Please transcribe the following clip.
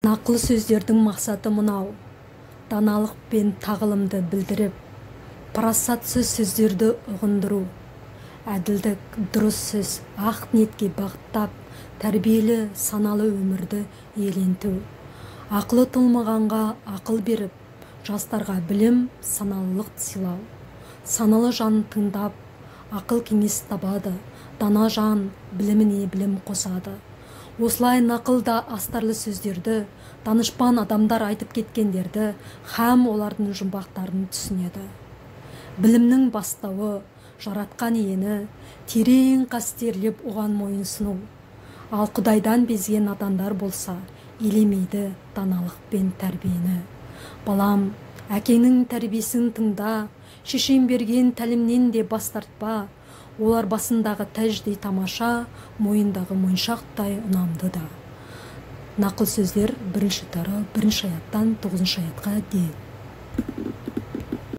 Нақыл сөздердің мақсаты мынау: даналық пен тағылымды білдіріп, парасатсыз сөздерді ұғындыру, әділдік, дұрыс сөз, ақ ниетке бағыттап, тәрбиелі, саналы өмірді иеленту, ақылы толмағанға ақыл беріп, жастарға білім, саналылық сыйлау. Саналы жан тыңдап, ақыл кеңес табады, дана жан біліміне білім қосады. Осылай нақыл да астарлы сөздерді, данышпан адамдар айтып кеткендерді һәм олардың жұмбақтарын түсінеді. Білімнің бастауы Жаратқан Иені терең қастерлеп, оған мойынсыну. Ал Құдайдан безген надандар болса, елемейді даналық пен тәрбиені. Балам, әкеңнің тәрбиесін тыңда, шешең берген тәлімнен де бас тартпа. Олар басындағы тәждей тамаша, мойындағы моншақтай ұнамды да. Нақыл сөздер, 1-тарау, 1-аяттан 9-аятқа дейін.